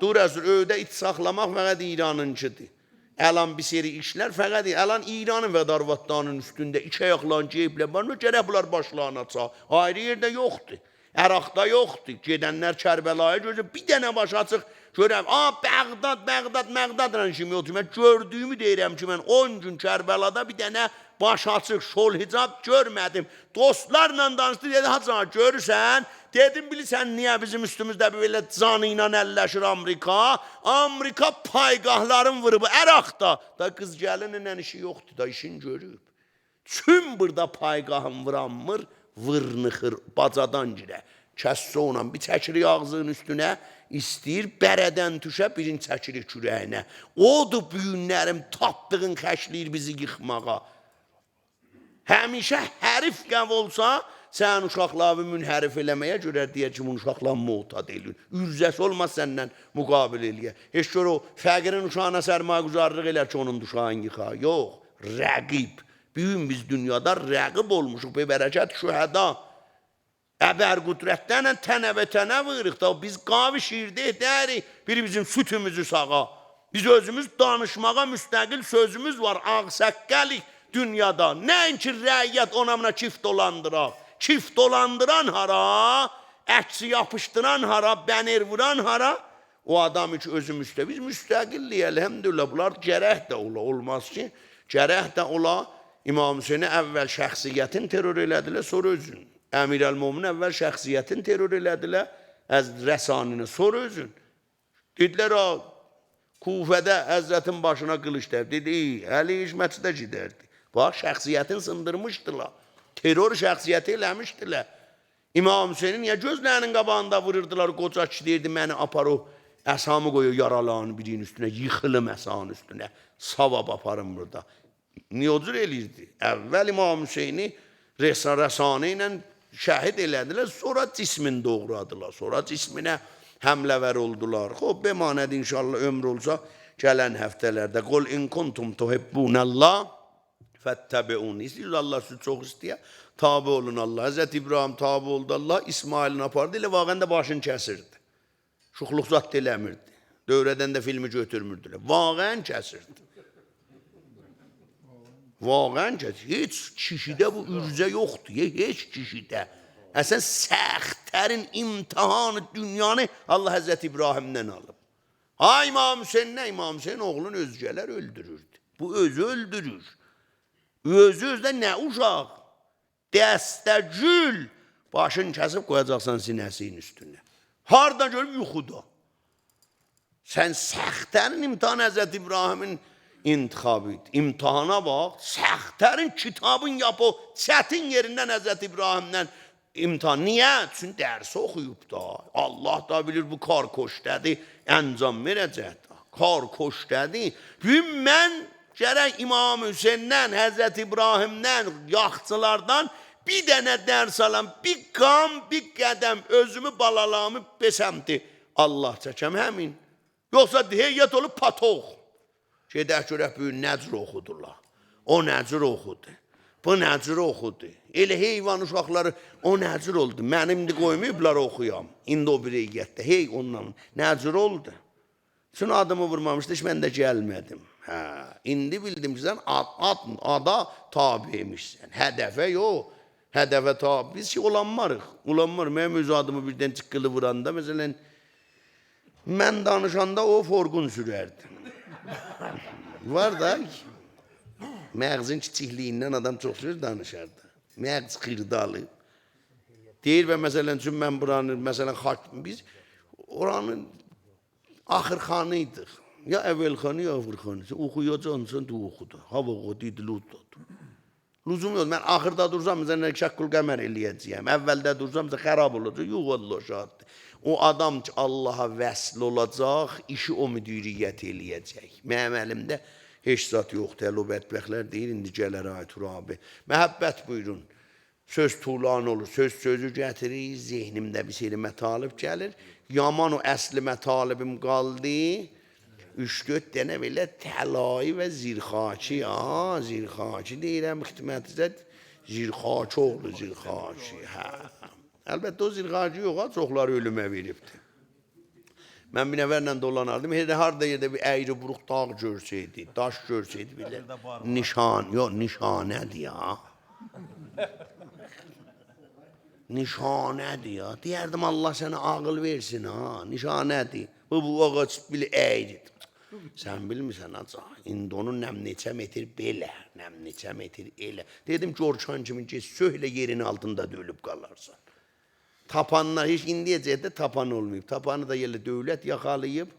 Dur əzür, öydə it saxlamaq fəqət İranınçıdır. Əlan bir seri işlər fəqət əlan İranın və darvatlarının üstündə iki ayaqlarını geyiblər. Var, gərək bunlar başlarını aça. Ayrı yerdə yoxdur. Əraqda yoxdur. Gedənlər Kərbəlaya gözə bir dənə baş açıq görəm. A, Bəğdad, Bəğdad, Məğdadla kimi oturum. Mən gördüyümü deyirəm ki, mən 10 gün Kərbəlada bir dənə baş açıq şol hicab görmədim. Dostlarla danışdı, dedi, Hacı ağa, görürsən? Dedim, bilirsən niyə bizim üstümüzdə belə canı ilə əlləşir Amerika? Amerika payqahların vurub Əraqda. Da qız gəlinlə işi yoxdur, da işin görüb. Çün burada payqahın vuranmır, vırnıxır bacadan girə. Kəsso ilə bir çəkirik ağzının üstünə, istəyir bərədən düşə, birini çəkirik kürəyinə. Odur büyünlərim tapdığın xəşləyir bizi yıxmağa. Həmişə hərif qəv olsa, sən uşaqları münhərif eləməyə görə deyər ki, bunu uşaqlar motad eləyir. Ürzəsi olmaz səndən müqabil eləyə. Heç gör o fəqirin uşağına sərmayəgüzarlıq eləər ki, onun uşağını yıxa. Yox, rəqib. Bugün biz dünyada rəqib olmuşuq. Be bərəkət şühəda. Əbər qüdrətlərlə tənə və tənə vururuq da. Biz qavi şirdə edərik biri bizim sütümüzü sağa. Biz özümüz danışmağa müstəqil sözümüz var. Ağsaqqəlik dünyada. Nəinki rəiyyət ona buna kif dolandıraq. Kif dolandıran hara, əksi yapışdıran hara, bənir vuran hara? O adam ki özü müstəqil. Biz müstəqillik elhamdülillah. Bunlar gərək də ola. Olmaz ki, gərək də ola. İmam Hüseyni əvvəl şəxsiyyətin terror elədilər, sonra özün. Əmir əl-Mömin əvvəl şəxsiyyətin terror elədilər, rəsanini, sonra özün. Dedilər, ha, Kufədə Həzrətin başına qılıç dəyib. Dedi, Əli iş məscidə gedərdi. Bax, şəxsiyyətin sındırmışdılar. Terror şəxsiyyəti eləmişdilər. İmam Hüseyni niyə gözlərinin qabağında vururdular? Qoca kişi deyirdi, məni apar o əsamı qoyur yaraların birinin üstünə, yıxılım əsanın üstünə. Savab aparım burada. Niyə o cür eləyirdi? Əvvəl İmam Hüseyni rəsanı ilə şəhid elədilər, sonra cismini doğradılar, sonra cisminə həmləvər oldular. Xoş, bemanəd inşallah ömr olsa gələn həftələrdə. Qul in kuntum tuhibbunallah fəttəbi'uni. İstəyirsiniz Allah sizi çox istəyə, tabi olun Allah. Həzrət İbrahim tabi oldu Allah, İsmailini apardı, elə vaqən də başını kəsirdi. Şuxluq zat eləmirdi. Dövrədən də filmi götürmürdülər. Vaqən kəsirdi. Vaqən kəsir. Heç kişidə bu ürzə yoxdur. Heç kişidə. Əslən səxtərin imtihanı dünyanı Allah Həzrət İbrahimdən alıb. Ha İmam Hüseyin nə? İmam Hüseyin oğlunu özgələr öldürürdü. Bu özü öldürür. Özü özdə nə uşaq? Dəstəgül başını kəsib qoyacaqsan sinəsinin üstünə. Hardan görüb? Yuxuda. Sən səxtərin imtihan Həzrət İbrahimin intixabı idi. İmtihana bax, səxtərin kitabın yap o çətin yerindən Həzrət İbrahimdən imtihan. Niyə? Çünki dərs oxuyub da. Allah da bilir bu kar koşdədir, əncam verəcək da. Kar koşdədir. Bugün mən gərək İmam Hüseyndən, Həzrət İbrahimdən, yaxçılardan bir dənə dərs alam, bir qam, bir qədəm özümü balalamı besəmdi. Allah çəkəm həmin. Yoxsa heyət olub patox. Gedək görək bu gün nə cür oxudular. O nə cür oxudu. Bu nə cür oxudu. Elə heyvan uşaqları o nə cür oldu. Mənim indi qoymayıblar oxuyam. İndi o bir heyətdə. Hey ondan nə cür oldu? Üçün adımı vurmamışdı, heç mən də gəlmədim. Hə, indi bildim ki, sən ada tabi imişsən. Hədəfə yox. Hədəfə tabi. Biz ki olanmarıq. Olanmar. Mənim öz adımı birdən çıqqılı vuranda, məsələn, mən danışanda o forqun sürərdi. Var da, məğzin kiçikliyindən adam çox söz danışardı. Məğz xırdalı. Deyir və məsələn üçün mən buranın, məsələn, biz oranın axırxanı idik. Ya əvvəlxanı, ya axırxanı. Sən oxuyacaqsan, sən oxudu. Hava oxudu, lüzum. Lüzum yox. Mən axırda dursam, məsələn, şəkkül qəmər eləyəcəyəm. Əvvəldə dursam, məsələn, xarab olacaq. Yox, Allah şahiddir. O adam ki, Allaha vəsl olacaq, işi o müdiriyyət eləyəcək. Mənim əlimdə heç zat yoxdur. Hələ o bədbəxtlər deyir, indi gələr Aytur abi. Məhəbbət buyurun. Söz tulan olur, söz sözü gətirir, zehnimdə bir seri mətalib gəlir. Yaman o əsli mətalibim qaldı. 3-4 dənə belə təlai və zirxaçı, ha, zirxaçı deyirəm xidmətinizə, zirxaçı oğlu zirxaçı, hə. Əlbəttə o zirxaçı yox, ha, çoxları ölümə veribdir. Mən bir nəfərlə dolanardım. Hər harda yerdə bir əyri buruq dağ görsəydi, daş görsəydi belə. Nişan, yox, nişanədir ya. Nişanədir ya. Deyərdim Allah sənə ağıl versin ha, nişanədir. Bu ağac belə əyridir. Sən bilmirsən aca, indi onun nəm neçə metr belə, nəm neçə metr elə. Dedim Gorçan kimi ki, söhlə yerin altında dölüb qalarsan. Tapanlar heç indiyəcək də tapan olmayıb. Tapanı da elə dövlət yaxalayıb,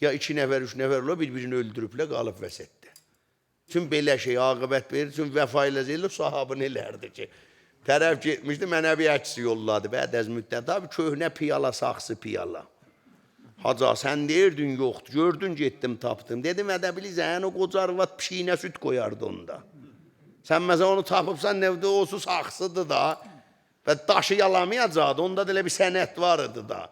ya 2 nəfər, 3 nəfər olub, bir-birini öldürüblər, qalıb vəsətdə. Çünki belə şey aqibət verir, çünki vəfa eləsəydi, sahabını elərdi ki. Tərəf getmişdi, mənə bir əksi yolladı. Bəd az müddət abi, köhnə piyala, saxsı piyala. Haca, sən deyirdin yoxdur, gördün getdim tapdım. Dedim, ədə bilirsən, o qoca arvad pişiyinə süd qoyardı onda. Sən məsələn onu tapıbsan, nə o su saxsıdır da. Və daşı yalamayacaqdı, onda da elə bir sənət var idi da.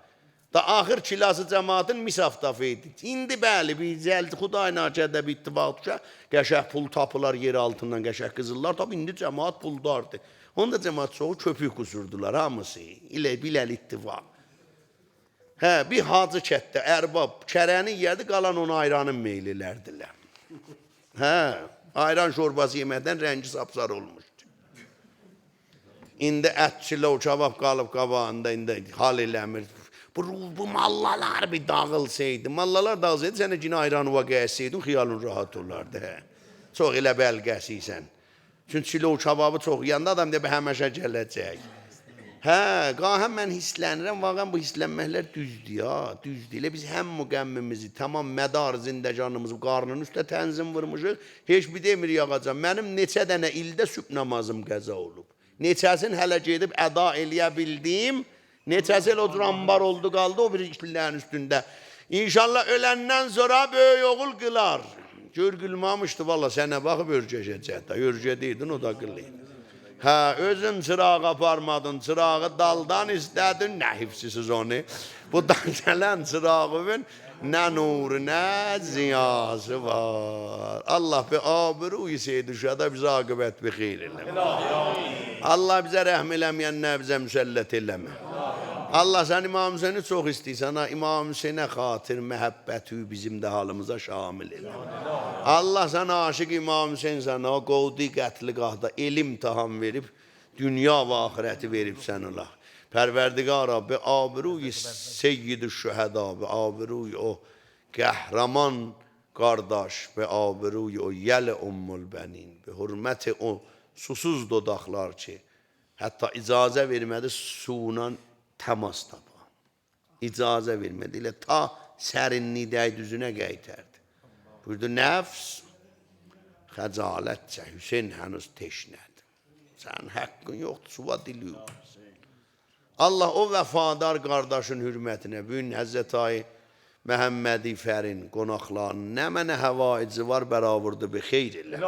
Da axır kilası cəmaatın misaftafı idi. İndi bəli, bir cəld Xuday nakədə bir ittifaq düşə, qəşəng pul tapılar yer altından, qəşəng qızıllar tap, indi cəmaat puldardı. Onda cəmaat çoxu köpük qusurdular hamısı. İlə biləl ittifaq. Hə, bir hacı kətdə ərbab kərəni yeyərdi, qalan onu ayranın meyl elərdilər. Hə, ayran şorbası yeməkdən rəngi sapsarı olmuşdu. İndi ət çilov kabab qalıb qabağında, indi hal eləmir. Bu mallalar bir dağılsaydı, mallalar dağılsaydı, sənə yenə ayran vaqiyəsiydin, xiyalın rahat olardı. Hə. Çox elə bəlqəsiysən. Çünki çilov kababı çox yeyəndə adam deyir, həmişə gələcək. Hə, qahəm mən hisslənirəm, vaqən bu hisslənməklər düzdür ya, düzdür. Elə biz həm müqəmmimizi, tamam mədar zindəcanımızı qarnının üstə tənzim vurmuşuq, heç bir demir yağacam. Mənim neçə dənə ildə sübh namazım qəza olub. Neçəsin hələ gedib əda eləyə bildiyim, neçəsi elə o cür ambar oldu qaldı o bir işlərin üstündə. İnşallah öləndən sonra böyük oğul qılar. Gör qılmamışdı valla sənə baxıb örgəşəcək də, örgə deydin o da qılaydı. Hə, özün çırağı aparmadın, çırağı daldan istədin, nə hifzisiz onu. Bu dan gələn çırağın nə nuru, nə ziyası var. Allah bir abruyu Seyyid-i Şühəda bizə aqibət bir xeyir eləmə. Allah bizə rəhm eləməyən nə bizə müsəllət eləmə. Allah sən İmam Hüseyni çox istəyirsən, ha, İmam Hüseynə xatir məhəbbəti bizim də halımıza şamil elə. Allah sən aşiq İmam Hüseyn sənə o qovdi qətli-qahda elm imtahan verib, dünya və axirəti verib sən ola. Pərverdigara be abruy Seyyid-i Şühəda, be abruy o qəhrəman qardaş, be abruy o yəl Ummul Bənin, be hürməti o susuz dodaqlar ki, hətta icazə vermədi suyla təmas tapa. İcazə vermədi. Elə ta sərinlik dəydi üzünə qaytardı. Buyurdu, nəfs xəcalətcə Hüseyn hənuz teşnədir. Sənin haqqın yoxdur, suva diliyur. Allah o vəfadar qardaşın hürmətinə, bu gün Həzrət Ayı Məhəmmədi Fərin qonaqlarının nə mənə həvaici var, bəravurdu bi xeyr elə.